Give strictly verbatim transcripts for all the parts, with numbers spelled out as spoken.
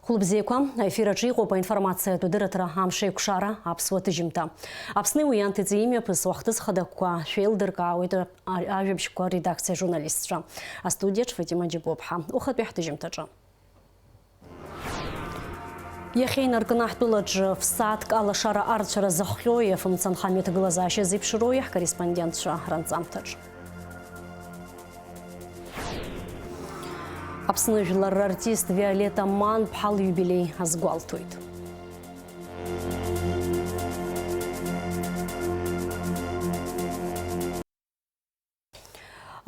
Хәылбзиақәа, аефир аҿы иҟоуп аинформациатә дырраҭара «Амш еиқәшара», аԥсуа ҭыжьымҭа. Аԥсни уи анҭыҵи имҩаԥысуа ахҭыс хадақәа шәеилдыркаауеит а-, ажәабжьқәа редакциа ажурналистцәа. Астудиаҿ Фатима Џьапуаԥҳа. Ухатәи ҳҭыжьымҭаҿы. Иахьа инаркны ҳтәылаҿы ф-сааҭк алашара арцәара зыхҟьои, афымца анхамҩа ҭагылазаашьа зеиԥшроуи, ҳкорреспондентцәа ранҵамҭаҿ. Аԥсны жәлар рартист Виолетта Манԥҳа лиубилеи азгәалҭоит.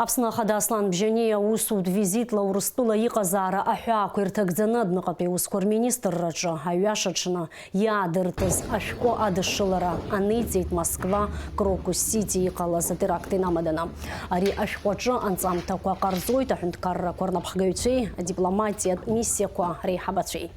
Аԥсны Ахада Аслан Бжьаниа усутә визитла Урыстәыла иҟазаара аҳәаақәа ирҭагӡаны адәныҟатәи аусқәа рминистрраҿы аҩаша аҽны иаадыртыз ашәҟәы адышшылара аниҵеит Москва, Крокус Сити иҟалаз атеракт инамаданы. Ари ашәҟәаҿы анҵамҭақәа ҟарҵоит аҳәынҭқаррақәа рнапхгаҩцәеи адипломатиатә миссиақәа реиҳабацәеи.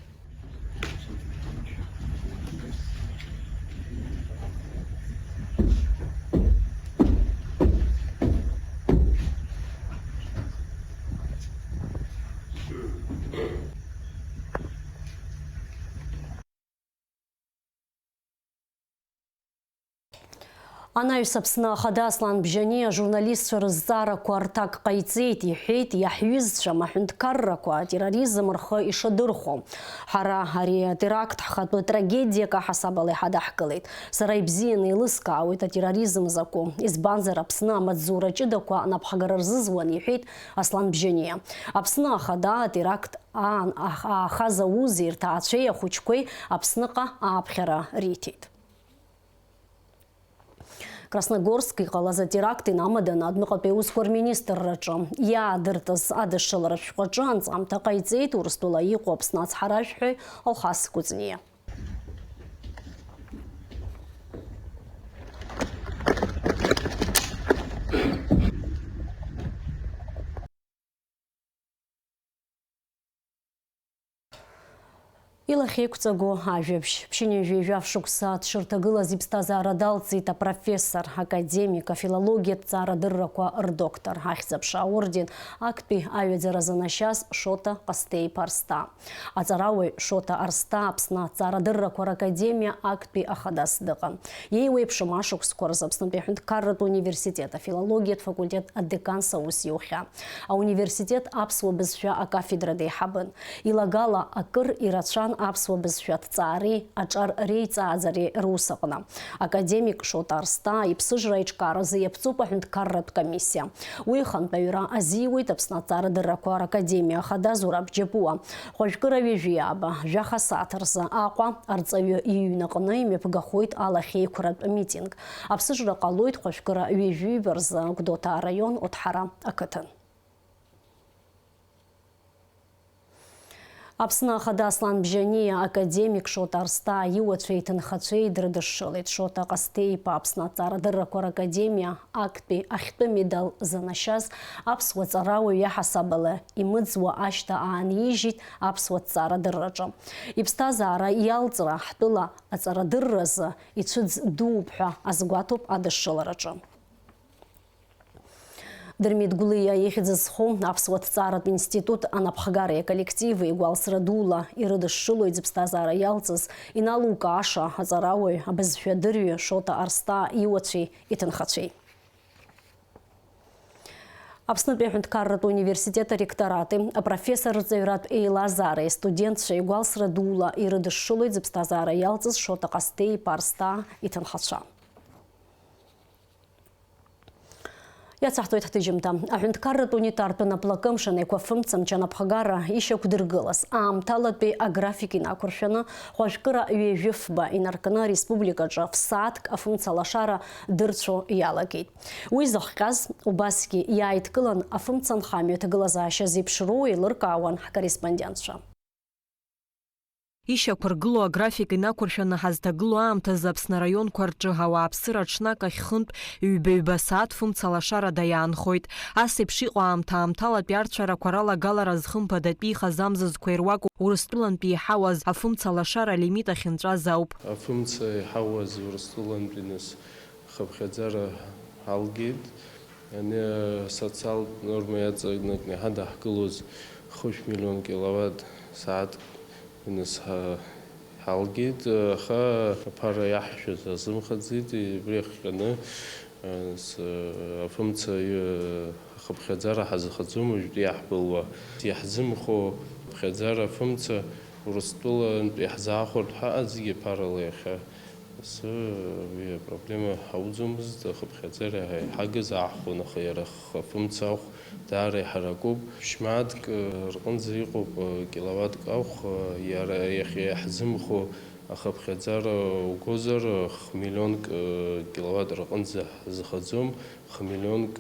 Анаҩс Аԥсны Ахада Аслан Бжьаниа ажурналистцәа рызҵаарақәа рҭак ҟаиҵеит, иҳәеит, иаҳҩызцәам аҳәынҭқаррақәа атерроризм рхы ишадырхәо. Ҳара ари атеракт ҳхатәы трагедиак аҳасабала иҳадаҳкылеит. Сара ибзианы еилыскаауеит атерроризм закәу, избанзар Аԥсны амаҵзура ҷыдақәа анапхгара рзызуан, иҳәеит Аслан Бжьаниа. Аԥсны Ахада атеракт аан ах-, аахаз аузеи рҭаацәеи ахәыҷқәеи Аԥсныҟа ааԥхьара риҭеит. Красногорск иҟалаз атеракт инамаданы адәныҟатәи аусқәа рминистрраҿы иаадыртыз адышшылара шәҟәаҿы анҵамҭа ҟаиҵеит Урыстәыла иҟоу Аԥсны ацҳаражәҳәаҩ Алхас Кәыҵниа. Илахьеиқәҵаго ажәабжь. Ԥшьынҩажәи жәаф шықәса дшырҭагылаз иԥсҭазаара далҵит апрофессор, академик, афилологиатә ҵарадыррақәа рдоктор, Ахьӡ-аԥша аорден актәи аҩаӡара занашьаз Шоҭа Ҟасҭеи-иԥа Арсҭаа. Аҵарауаҩ Шоҭа Арсҭаа Аԥсны аҵарадыррақәа ракадемиа актәи ахадас дыҟан. Иеиуеиԥшым ашықәсқәа рзы Аԥснытәи аҳәынҭқарратә университет афилологиатә факультет адеканс аус иухьан. Ауниверситет аԥсуа бызшәа акафедра деиҳабын. Илагала акыр ирацәан аԥсуа бызшәа аҭҵаареи аҿар реиҵааӡареи рус аҟны. Академик Шоҭа Арсҭаа иԥсыжра аиҿкааразы иаԥҵоуп аҳәынҭқарратә комиссиа. Уи ихантәаҩра азиуеит Аԥсны аҵарадыррақәа ракадемиа ахада Зураб Џьапуа. Хәажәкыра ҩажәи ааба, жәаха сааҭ рзы Аҟәа арҵаҩы иҩнаҟны имҩаԥгахоит алахьеиқәратә митинг. Аԥсыжра ҟалоит хәажәкыра ҩажәи ҩба рзы Гәдоуҭа араион Оҭҳара ақыҭан. Аԥсны Ахада Аслан Бжьаниа академик Шоҭа Арсҭаа иуацәеи иҭынхацәеи дрыдышшылеит. Шоҭа Ҟасҭеи-иԥа Аԥсны аҵарадыррақәа ракадемиа актәи ахьтәы медал занашьаз аԥсуа ҵарауаҩ иаҳасабала имыӡуа ашьҭа аанижьит аԥсуа ҵарадырраҿы. Иԥсҭазаара иалҵра ҳтәыла аҵарадырразы ицәыӡ дууп ҳәа азгәаҭоуп адышшылараҿы. Дырмит Гәлиа ихьӡ зху аԥсуа ҭҵааратә институт анапхгареи аколлективи гәалсра дула ирыдышшылоит зыԥсҭазаара иалҵыз, иналукааша аҵарауаҩ, абызшәадырҩы Шоҭа Арсҭаа иуацәеи иҭынхацәеи. Аԥснытәи аҳәынҭқарратә университет аректорати апрофессор рҵаҩратә еилазаареи астудентцәеи гәалсра дула ирыдышшылоит зыԥсҭазаара иалҵыз Шоҭа Ҟасҭеи-иԥа Арсҭаа иҭынхацәа. Иацаҳҵоит ҳҭыжьымҭа. Аҳәынҭқарратә унитартә наплакы амшын еиқәафымцамч анапхгара ишьақәдыргылаз аамҭалатәи аграфик инақәыршәаны, хәажәкыра ҩажәи фба инаркны, ареспубликаҿы фсааҭк афымца лашара дырцәо иалагеит. Уи зыхҟьаз убасгьы иааидкылан, афымца анхамҩа аҭагылазаашьа зеиԥшроу еилыркаауан ҳкорреспондентцәа. Ишьақәыргылоу аграфик инақәыршәаны ҳазҭагылоу аамҭазы Аԥсны араионқәа рҿы ауааԥсыра ҽнак ахь хынтә ҩба-ҩба сааҭ фымца лашарада иаанхоит. Ас еиԥш иҟоу аамҭа-аамҭалатәи арцәарақәа ралагалара зхымԥадатәихаз амзызқәа ируак Урыстәылантәи иҳауаз афымца лашара алимит ахьынҵәаз ауп. Афымца иҳауаз Урыстәылантәи нас хыԥхьаӡара ҳалгеит. Ани асоциалтә норма иаҵанакны иҳадаҳкылоз хәышә миллион киловатт сааҭ Нас ҳа-, ҳалгеит, аха аԥара иаҳшәаз азымхаӡеит, убри иахҟьаны, нас, афымца, ахыԥхьаӡара ҳазхаӡом уажәтәи иаҳбылуа. Иаҳзымхо ахыԥхьаӡара афымца Урыстәылантә иаҳзаахәартә ҳаҟаӡгьы аԥарала иахьа. Асы уи апроблема ҳауӡомызт, ахыԥхьаӡара иаҳагыз аахәон, аха иара афымца ахә даара иҳаракуп. Ԥшь-мааҭк рҟынӡа иҟоуп, киловаттк ахә, иара иахьа иаҳзымхо ахыԥхьаӡара угозар, х-, миллионк киловатт рҟынӡа ҳзыхаӡом, х-, миллионк,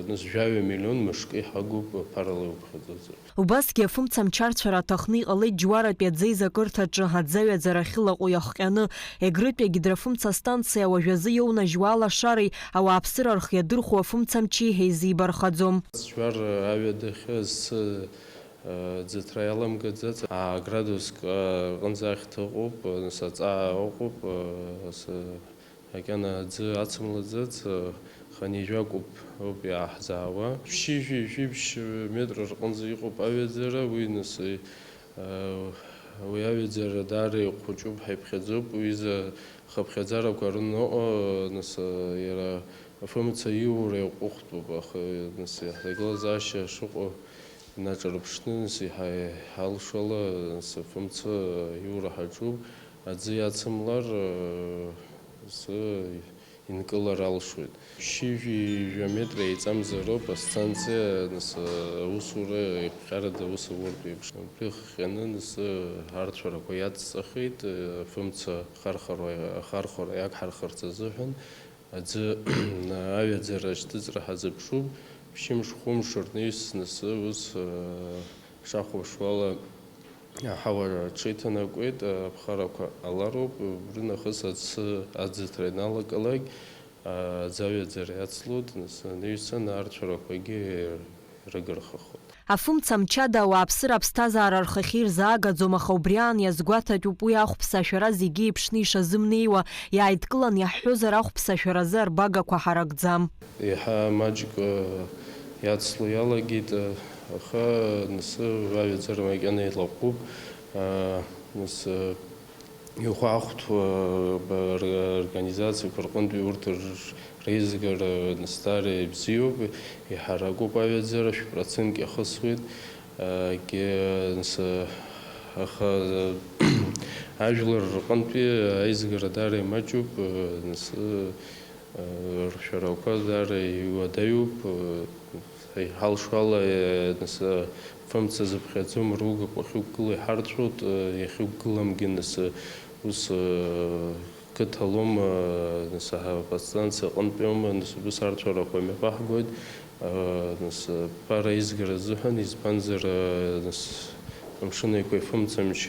нас жәаҩа миллион мышкы иҳагуп аԥарала иуԥхьаӡозар. Убасгьы афымца амчы арцәара аҭахны иҟалеит Џьуаратәи аӡы аизакырҭаҿы аӡы аҩаӡара ахьылаҟәу иахҟьаны. Егрытәи агидрофымца астанциа уажәазы иоунажьуа алашареи ауааԥсыра рхы иадырхәо афымца амчи еизибархаӡом. Џьуар аҩадахьы зцы, э, ӡыҭра иаламгаӡац, аа, градуск, э, рҟынӡа ахьҭа ыҟоуп, э, нас аҵаа ыҟоуп, э, нас, э, Макьана аӡы ацымлаӡац, хынҩажәа куб ауп иааҳзаауа. Ԥшьыжәи жәибжь метр рҟынӡа иҟоуп аҩаӡара, уи нас, уи аҩаӡара даара ихәыҷуп, ҳаиԥхьаӡоуп, уи изы хыԥхьаӡарақәа рыноуп, нас, иара афымца иура иаҟәыхтәуп, аха, нас, ҳҭагылазаашьа шыҟоу инаҿарԥшны, нас, иҳа-, иҳалшо ала, нас, афымца иура ҳаҿуп. Аӡы иацымлар, асы инкылар алшоит. Ԥшьыжәи жәа метра еиҵамзароуп астанциа, нас, аусура еиқәҟьарада аус ауртә еиԥш. Убри хҟьаны, нас, арцәарақәа иацҵахеит, афымца ахархәара, ахархәара иагҳархарц азыҳәан. Аӡы аҩаӡара ашьҭыҵра ҳазыԥшуп, ԥшьымш-хәымш рнаҩс, нас, ус, э, шахәаԥшуала аҳауа аҽеиҭанакуеит, аԥхарақәа ҟалароуп, убри нахыс аӡы, аӡыҭра ианалагалак, аӡы аҩаӡара иацлоит, нас, анаҩсан арцәарақәагьы ирыгырхахоит. Афымца мчада ауааԥсыра аԥсҭазаара рхахьы ирзаагаӡом, аха убри аан иазгәаҭатәуп уи ахәԥса ашәара зегьы еиԥшны ишазымнеиуа. Иааидкылан иаҳҳәозар, ахәԥса ашәаразы арбагақәа ҳаракӡам. Еиҳа маҷк, э, иацло иалагеит, э, аха, нас, аҩаӡара макьана илаҟәуп, э, нас, э, Иухәаахәҭуа, ба-, р-, организациақәа рҟынтәи урҭ р-, реизгара, нас, даара ибзиоуп, иҳаракуп аҩаӡара, шә-, процентк иахысуеит, егьи, нас, аха, ажәлар рҟынтәи аизгара даара имаҷуп, нас, ршәарақәа даара иуадаҩуп. Иҳалшо ала, нас, афымца зыԥхьаӡом ругақәа ахьықәгылоу иҳарцәоит, иахьықәгыламгьы, нас, ус, қыҭа лоума, нас, аподстанциа аҟынтәиоума, нас, убыс арцәарақәа мҩаԥаҳгоит, нас, аԥара аизгара азыҳәан, избанзар, нас, Амшын Еиқәа ифымцамч,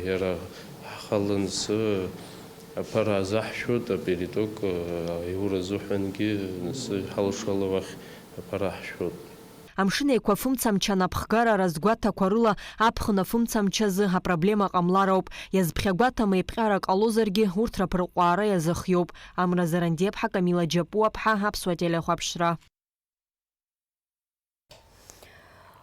иара ҳхала, нас, аԥара азаҳшәоит, апериток, аиура азыҳәангьы, нас, иҳалшо ала уахь аԥара ҳшәоит. Амшын Еиқәа афымцамч анапхгара разгәаҭақәа рыла аԥхын афымцамч азы апроблема ҟамлароуп. Иазԥхьагәаҭам еиԥҟьара ҟалозаргьы, урҭ раԥырҟәаара иазыхиоуп. Амра Зарандиаԥҳа, Камила Џьапуаԥҳа, Аԥсуа телехәаԥшра.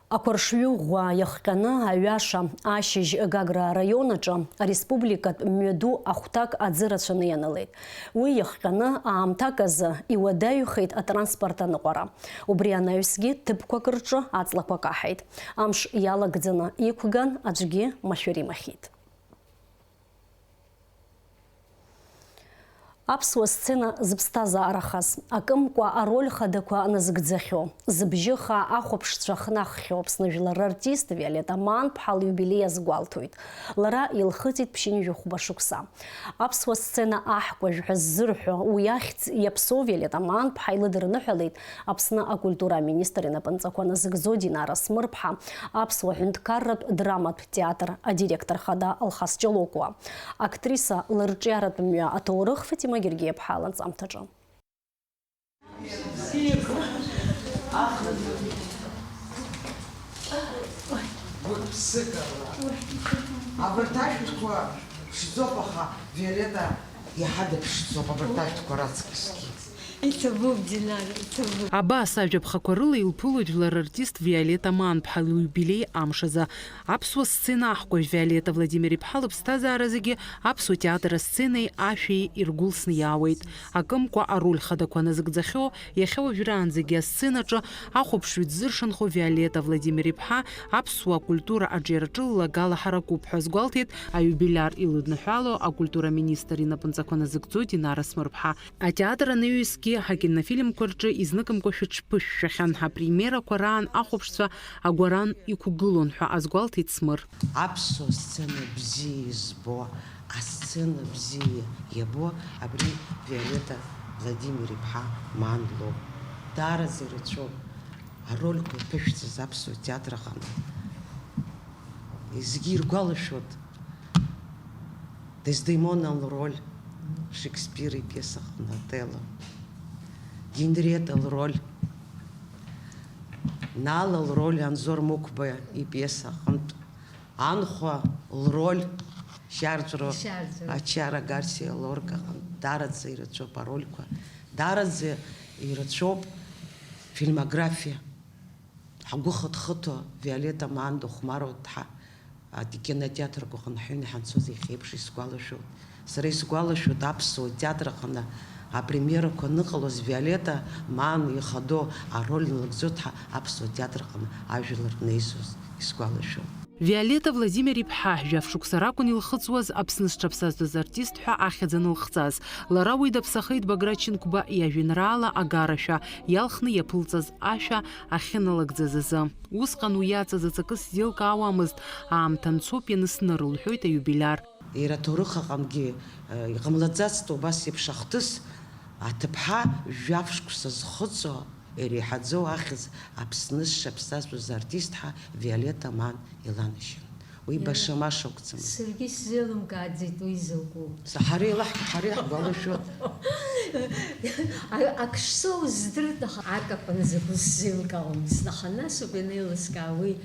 Ақәаршҩы ӷәӷәа иахҟьаны аҩаша ашьыжь Гагра араион аҿы ареспубликатә мҩаду ахәҭак аӡы рацәаны ианылеит. Уи иахҟьаны аамҭак азы иуадаҩхеит атранспорт аныҟәара. Убри анаҩсгьы ҭыԥқәак рҿы аҵлақәа каҳаит. Амш иалагӡаны иқәган, аӡәгьы машәыр имахьит. Аԥсуа сцена зыԥсҭазаарахаз, акымкәа ароль хадақәа назыгӡахьоу, зыбжьы хаа ахәаԥшцәа хнаххьоу Аԥсны жәлар рартист Виолетта Маанԥҳа лиубилеи азгәалҭоит. Лара илхыҵит ԥшьынҩажәи хәба шықәса. Аԥсуа сцена аҳкәажә ҳәа ззырҳәо уи ахьӡ иаԥсоу Виолетта Маанԥҳа илыдырныҳәалеит Аԥсны акультура аминистр инапынҵақәа назыгӡо Динара Смырԥҳа, аԥсуа ҳәынҭқарратә драматә театр адиректор хада Алхас Ҷалокуа. Актриса лырҿиаратә мҩа аҭоурых Фатима Гергиаԥҳа ланҵамҭаҿы. Гәык-ԥсыкала. Абарҭ ашәҭқәа ԥшӡоуп, аха Виолетта иаҳа дыԥшӡоуп абарҭ ашәҭқәа раҵкысгьы. Иҭабуп, Динара, иҭабуп. Абас ажәаԥхақәа рыла илԥылоит жәлар артист Виолетта Манԥҳа лиубилеи амш азы. Аԥсуа сцена аҳкәажә Виолетта Владимир-иԥҳа лыԥсҭазаара зегьы аԥсуа театр асценеи ашәеи иргәылсны иаауеит. Акымкәа ароль хадақәа назыгӡахьоу, иахьа уажәраанӡагьы асценаҿы ахәаԥшҩы дзыршанхо Виолетта Владимир-иԥҳа аԥсуа акультура аҿиараҿы ллагала ҳаракуп ҳәа азгәалҭеит аиубилиар илыдныҳәало акультура министр инапынҵақәа назыгӡо Динара Смырԥҳа. Атеатр анаҩсгьы акинофильмқәа рҿы изныкымкәа шәыҽԥышәшәахьан, апремиерақәа раан ахәаԥшцәа агәаран иқәгылон ҳәа азгәалҭеит Смыр. Аԥсуа сцена бзиа избо, асцена бзиа иабо абри Виолетта Владимир-иԥҳа Ман лоуп. Даараӡа ирацәоуп арольқәа иԥышәҵаз аԥсуа театр аҟны. Зегьы иргәалашәоит. Дездемона лроль Шекспир ипиеса аҟны Отелло, Генриетта лроль, Нала лроль Анзор Мықәба ипиеса аҟынтә, Анхәа лроль шьарҵәро Шьарҵәро. Ачара Гарсиа Лорка аҟынтә. Даараӡа ирацәоуп арольқәа, даараӡа ирацәоуп фильмографиа. Ҳгәы хыҭхыҭуа Виолетта Маан дыхәмаруа дҳа-, акинотеатрқәа аҟны ҳҩны ҳанцоз иахьеиԥш исгәалашәоит. Сара исгәалашәоит аԥсуа театр аҟны апремиерақәа аныҟалоз Виолетта Маан ихадоу ароль налыгӡо дҳа-, аԥсуа театр аҟны ажәлар неизоз исгәалашәоит. Виолетта Владимир-иԥҳа жәаф шықәса ракәын илхыҵуаз Аԥсны зҽаԥсазтәыз артист ҳәа ахьӡ анылхҵаз. Лара уи даԥсахеит Баграт Шьынқәба иажәеинраала Агарашәа иалхны иаԥылҵаз ашәа ахьыналагӡаз азы. Усҟан уи иаҵаз аҵакы сзеилкаауамызт, аамҭа анцоуп ианысныр, лҳәоит аиубилиар. Иара аҭоурых аҟынгьы, э, иҟамлаӡацт убас еиԥш ахҭыс, аҭыԥҳа жәаф шықәса зхыҵуа, иреиҳаӡоу ахьӡ Аԥсны зҽаԥсазтәыз артистҳа Виолетта Маан иланашьан. Уи Иара баша-маша акәӡам. Саргьы исзеилымкааӡеит уи закәу. Са ҳара илаҳ-, ҳара иаҳгәалашәоит. А-, ак шсоу здырт, аха акакәын закәу сзеилкаауамызт, аха нас ауп ианеилыскаа уи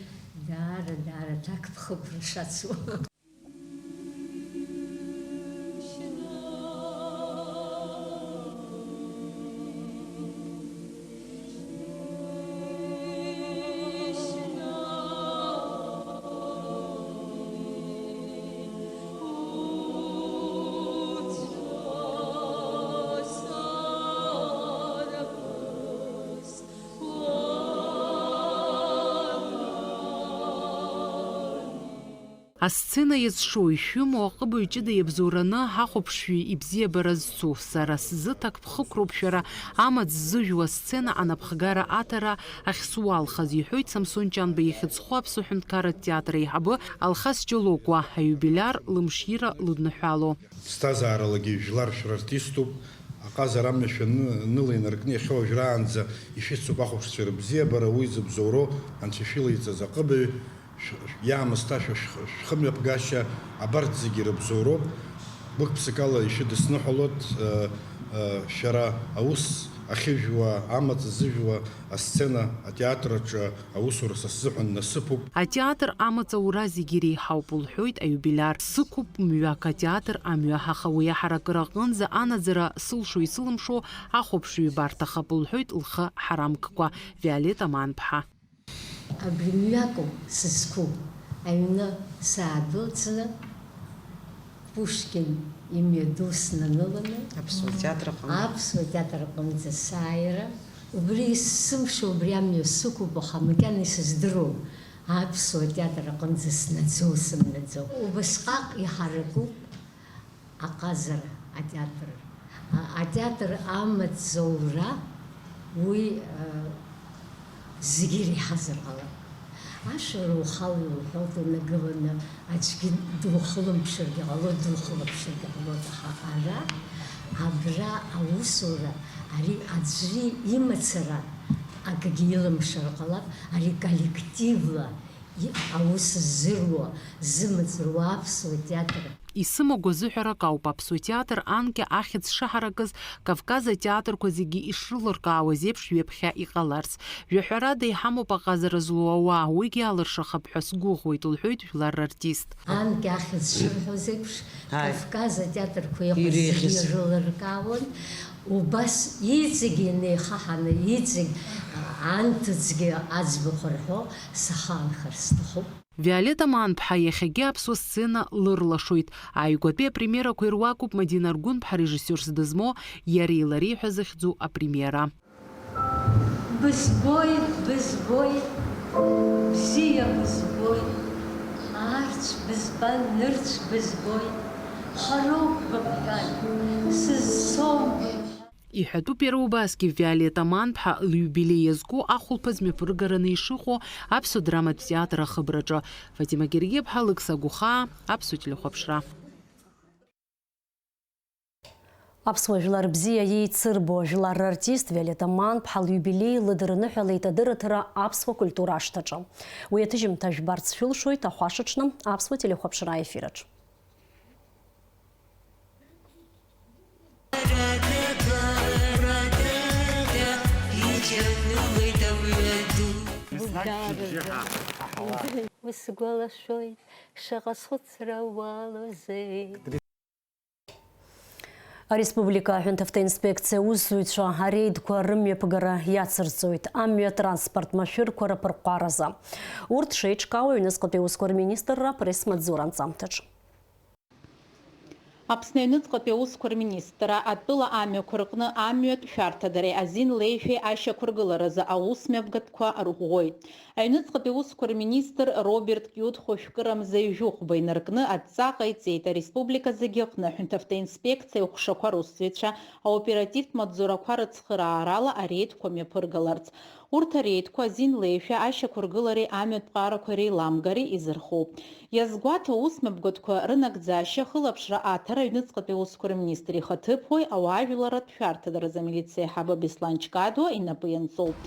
даара, даара ҭакԥхықәра шацу. Асцена иазшоу, ишәымоу аҟыбаҩ ҷыда иабзоураны ҳахәаԥшҩы ибзиабара зцу, сара сзы ҭакԥхықәроуп шәара амаҵ ззыжәуа асцена анапхгара аҭара ахьсуалхаз, иҳәоит Самсон Ҷанба ихьӡ зху Аԥсуа ҳәынҭқарратә театр аиҳабы Алхас Ҷолокуа, аиубилиар лымшира лыдныҳәало. Ԥсҭазааралагьы жәлар шәрартиступ, аҟазара амҩа шәаны, ныла инаркны иахьа уажәраанӡа ишәыцуп ахәаԥшцәа рыбзиабара, уи зыбзоуроу Анцәа ишәылаиҵаз аҟыбаҩ, шә-, шә-, иаамысҭашәа шәх-, шәхымҩаԥгашьа, абарҭ зегьы рыбзоуроуп. Гәык-ԥсыкала ишәыдысныҳәалоит, э, э, шәара аус ахьыжәуа, амаҵ зыжәуа асцена, атеатр аҿы аусура са сзыҳәан насыԥуп. Атеатр амаҵ аура зегьы иреиҳауп, лҳәоит аиубилиар. Сықәуп мҩак атеатр амҩа, аха уи аҳаракыра аҟынӡа анаӡара сылшо-исылымшо ахәаԥшҩы ибарҭахап, лҳәоит лхы ҳарамккәа Виолетта Маанԥҳа. Абри мҩакоуп сызқәу, аҩны саадәылҵны, Пушкин имҩаду снаныланы, Аԥсуа театр аҟынӡа. Аԥсуа театр аҟынӡа сааира, убри есымша убри амҩа сықәуп, аха макьана исыздыруам аԥсуа театр аҟынӡа снаӡоу, сымнаӡоу. Убасҟак иҳаракуп аҟазара атеатр. А-, атеатр амаҵ заура уи, а, зегьы иреиҳазар ҟалап. Ашәара ухала иуҳәалт унагыланы, аӡәгьы духылымԥшыргьы ҟалоит, духылаԥшыргьы ҟалоит, аха ара, абра аусура, ари аӡәы имацара акгьы илымшар ҟалап, ари коллективла и-, аус ззыруа, зымаҵ руа аԥсуа театр. Исымоу гәазыҳәарак ауп, аԥсуа театр анкьа ахьӡ шаҳаракыз, Кавказ атеатрқәа зегьы ишрылыркаауаз еиԥш ҩаԥхьа иҟаларц. Жәаҳәарада иҳамоуп аҟазара злоу ауаа, уигьы алыршахап ҳәа сгәыӷуеит, лҳәоит жәлар рартист. Анкьа ахьӡ шырҳәоз еиԥш, Ааи. Кавказ атеатрқәа иҟаз Иреиӷьыз. Зегьы ирылыркаауан. Убас иҵегь инеихаҳаны, иҵегь анҭыҵгьы аӡбахә рҳәо сахаанхар сҭахуп. Виолетта Маанԥҳа иахьагьы аԥсуа сцена лырлашоит. Ааигәатәи апремиерақәа ируакуп Мадина Аргәынԥҳа режиссиорс дызмоу Иареи лареи ҳәа захьӡу апремиера. Бызбоит, бызбоит, бзиа бызбоит, аарцә бызбан, нырцә бызбоит, ҳароуп бымҳәан, сызцом бымҳәан. Иҳәатәуп иара убасгьы Виолетта Манԥҳа лиубилеи иазку ахәылԥаз мҩаԥыргараны ишыҟоу Аԥсуа драматә театр ахыбраҿы. Фатима Гергиаԥҳа, Лықьса Гәхаа, Аԥсуа телехәаԥшра. Аԥсуа жәлар бзиа еицырбо, жәлар рартист Виолетта Манԥҳа лиубилеи лыдырныҳәалеит адырраҭара Аԥсуа культура ашҭаҿы. Уи аҭыжьымҭа жәбарц шәылшоит ахәашаҽны Аԥсуа телехәаԥшра аефираҿ. Уи сгәалашәоит, шаҟа схәыцра уалоузеи. Ареспублика аҳәынҭавтоинспекциа аусзуҩцәа ареидқәа рымҩаԥгара иацырҵоит. Амҩа транспорт машәырқәа рыԥырҟәаразы. Урҭ шеиҿкаау аҩныҵҟатәи аусқәа рминистрра апресс-маҵзура анҵамҭаҿ. Аԥсны аҩныҵҟатәи аусқәа рминистрра атәыла амҩақәа рҟны амҩатә шәарҭадареи азин леишәеи ашьақәыргыларазы аусмҩаԥгатәқәа рӷәӷәоит. Аҩныҵҟатәи аусқәа рминистр Роберт Киут хәажәкырамза ҩажәи хәба инаркны адҵа ҟаиҵеит ареспублика зегьы аҟны аҳәынҭавтоинспекциа аҟәшақәа русзуҩцәа аоперативтә маҵзурақәа рыцхыраарала ареидқәа мҩаԥыргаларц. Урҭ ареидқәа азин леишәа ашьақәыргылареи амҩатә ԥҟарақәа реиламгареи изырхоуп. Иазгәаҭоу аусмҩаԥгатәқәа рынагӡашьа ахылаԥшра аҭара аҩныҵҟатәи аусқәа рминистр ихаҭыԥуаҩ ауаажәларратә шәарҭадаразы амилициа аиҳабы Беслан Ҷкадуа инапы ианҵоуп.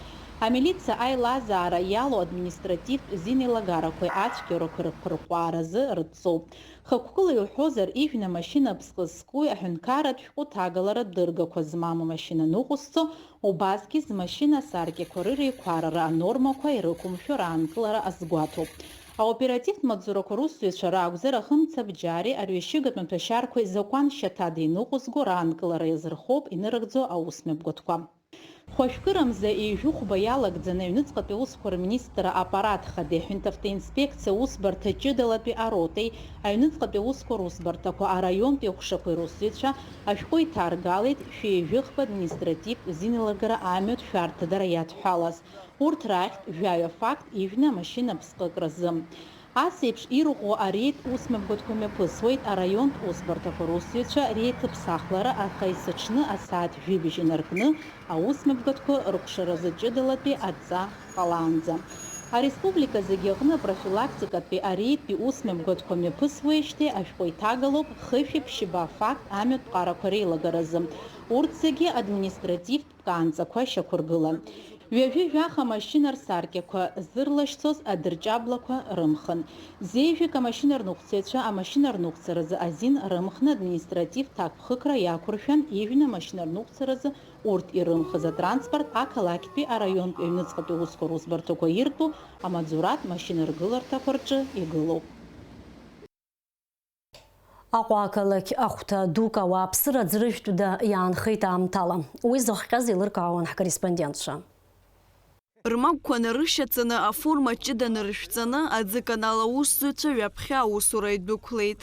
Амилициа аилазаара иалоу административтә зин еилагарақәеи ацәгьоурақәеи рыԥырҟәааразы рыдҵоуп. Хықәкыла иуҳәозар, ижәны амашьына аԥсҟы зкуи аҳәынҭқарратә шәҟәы ҭагаларатә дыргақәа змам амашьына ныҟәызцо, убасгьы змашьына асаркьақәа рыреиқәарара анормақәа ирықәымшәо раанкылара азгәаҭоуп. Аоперативтә маҵзурақәа русзуҩцәа ракәзар, ахымца бџьари арҩашьыгатә маҭәашьарқәеи закәан шьаҭада иныҟәызго раанкылара иазырхоуп инырыгӡо аусмҩаԥгатәқәа. Хәажәкырамза ҩажәи хәба иалагӡаны аҩныҵҟатәи аусқәа рминистрра аппарат хадеи аҳәынҭавтоинспекциа аусбарҭа ҷыдалатәи аротеи аҩныҵҟатәи аусқәа русбарҭақәа араионтәи аҟәшақәеи русзуҩцәа ашәҟәы иҭаргалеит шәи ҩажәи хба административтә зинеилагара амҩатә шәарҭадара иадҳәалаз. Урҭ рахьтә жәаҩа факт ижәны амашьына ԥсҟык рзы. Ас еиԥш ирӷәӷәо ареид усмҩаԥгатәқәа мҩаԥысуеит араионтә усбарҭақәа русзуҩцәа реиҭыԥсахлара, аха есыҽны асааҭ жәибжь инаркны аусмҩаԥгатәқәа рыкәшаразы ҷыдалатәи адҵа ҟалаанӡа. Ареспублика зегьы аҟны апрофилактикатәи ареидтәи усмҩаԥгатәқәа мҩаԥысуеижьҭеи ашәҟәы иҭагалоуп хышәи ԥшьба факт амҩатә ԥҟарақәа реилагаразы. Урҭ зегьы административтә ԥкаанҵақәа шьақәыргылан. Ҩажәи жәаха амашьына рсаркьақәа зырлашьцоз адырҷаблақәа рымхын. Зеижәак амашьына рныҟәцаҩцәа амашьына рныҟәцаразы азин рымхны административтә ҭакԥхықәра иақәыршәан, ижәны амашьына рныҟәцаразы урҭ ирымхыз атранспорт ақалақьтәи араионтәи аҩныҵҟатәи аусқәа русбарҭақәа иртәу амаҵзуратә машьынаргыларҭақәа рҿы игылоуп. Аҟәа ақалақь ахәҭа дук ауааԥсыра аӡрыжәтәда иаанхеит аамҭала. Уи зыхҟьаз еилыркаауан ҳкорреспондентцәа. Рмагәқәа нарышьаҵаны, аформа ҷыда нарышәҵаны, аӡы канал аусзуҩцәа ҩаԥхьа аусура идәықәлеит.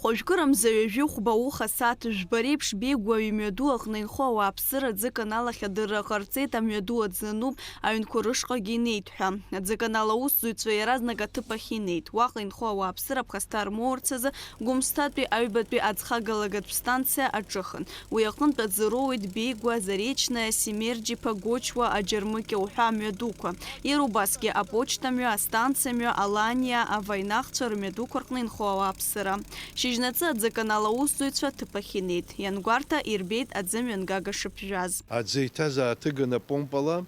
Хәажәкырамза ҩажәи хәба уха асааҭ жәба реиԥш Беигәаа имҩаду аҟны инхо ауааԥсыра аӡы канал ахь адырра ҟарҵеит, амҩаду аӡы ануп, аҩнқәа рышҟагьы инеит ҳәа. Аӡы канал аусзуҩцәа иаразнак аҭыԥ ахь инеит. Уаҟа инхо ауааԥсыра ԥхасҭа рмоурц азы Гәымсҭатәи аҩбатәи аӡхагалагатә станциа аҿыхын. Уи аҟынтә аӡы роуеит Беигәаа, Заречное, Семерџьиԥа, Гочуа, Аџьармыкьа уҳәа амҩадуқәа. Иара убасгьы аԥочтамҩа, астанциамҩа, Аланиа, аваинахцәа рымҩадуқәа рҟны инхо ауааԥсыра. Шьыжьнаҵы аӡы канал аусзуҩцәа аҭыԥ ахь инеит. Иангәарҭа, ирбеит аӡы мҩангага шыԥжәаз. Аӡы иҭаз ааҭыганы апомпала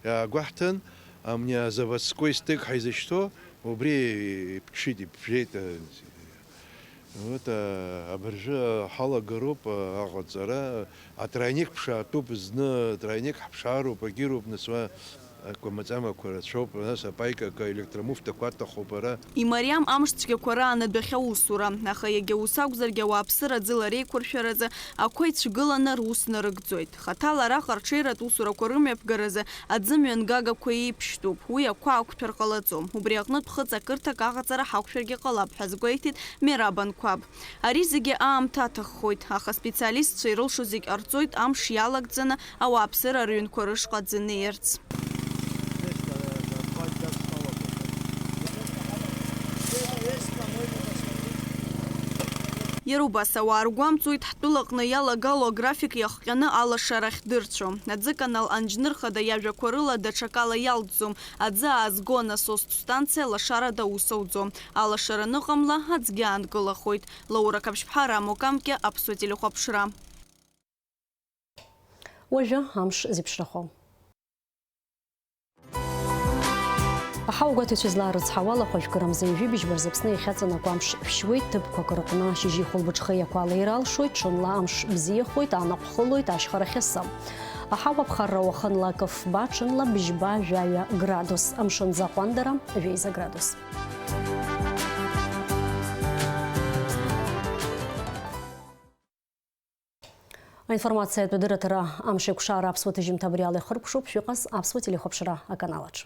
иаагәаҳҭан, амни азаводской стык ҳаизышьҭоу, убри иԥҽит, иԥжәеит, э, Вот, а, абыржәы ҳалагароуп, а, аҟаҵара. Атройник ԥшаатәуп зны, атройник ҳԥшаароуп, агьыроуп, нас уа акәамаҵамақәа рацәоуп, нас апаикақәа, електромуфтақәа аҭахуп ара. Имариам амш цәгьақәа раан адәахьа усура, аха иагьа ус акәзаргьы ауааԥсыра аӡыла реиқәыршәаразы ақәа ицәгыланы рус нарыгӡоит. Хаҭала араҟа арҽеиратә усурақәа рымҩаԥгаразы аӡымҩангагақәа еиԥштәуп, уи ақәа ақәҭәар ҟалаӡом. Убри аҟнытә хыҵакырҭак аҟаҵара ҳақәшәаргьы ҟалап ҳәа азгәеиҭеит Мераб Анқәаб. Ари зегьы аамҭа аҭаххоит, аха специалистцәа ирылшо зегь ҟарҵоит амш иалагӡаны ауааԥсыра рыҩнқәа рышҟа аӡы неирц. Иара убас ауаа ргәамҵуеит ҳтәылаҟны иалагало аграфик иахҟьаны алашара ахьдырцәо. Аӡыканал Анџьныр Хада иажәақәа рыла даҽакала иалҵӡом, аӡы аазго анасостә станциа лашарада аус ауӡом. Алашара аныҟамла, аӡгьы аанкылахоит. Лаура Қаԥшьԥҳа, Рамо Камкьа, Аԥсуа телехәаԥшра. Уажәы амш зеиԥшрахо. Аҳауагәаҭаҩцәа излаарыцҳауала, хәажәкырамза ҩажәи быжьба рзы Аԥсны иахьаҵанакуа амш шәшьуеит, ҭыԥқәак рыҟны шьыжьи хәылбыҽхеи ақәа алеира алшоит, ҽынла амш бзиахоит, анаҟә хылоит, ашьхарахь асы. Аҳауа ԥхарра уахынла акы фба, ҽынла быжьба, жәаҩа градус, амшын аӡы аҟәандара, жәеиза градус. Аинформациатә адырраҭара Амшеикәшара аԥсуа ҭыжьымҭа абри ала ихыркәшоуп, шәыҟаз аԥсуа телехәаԥшра аканалаҿ.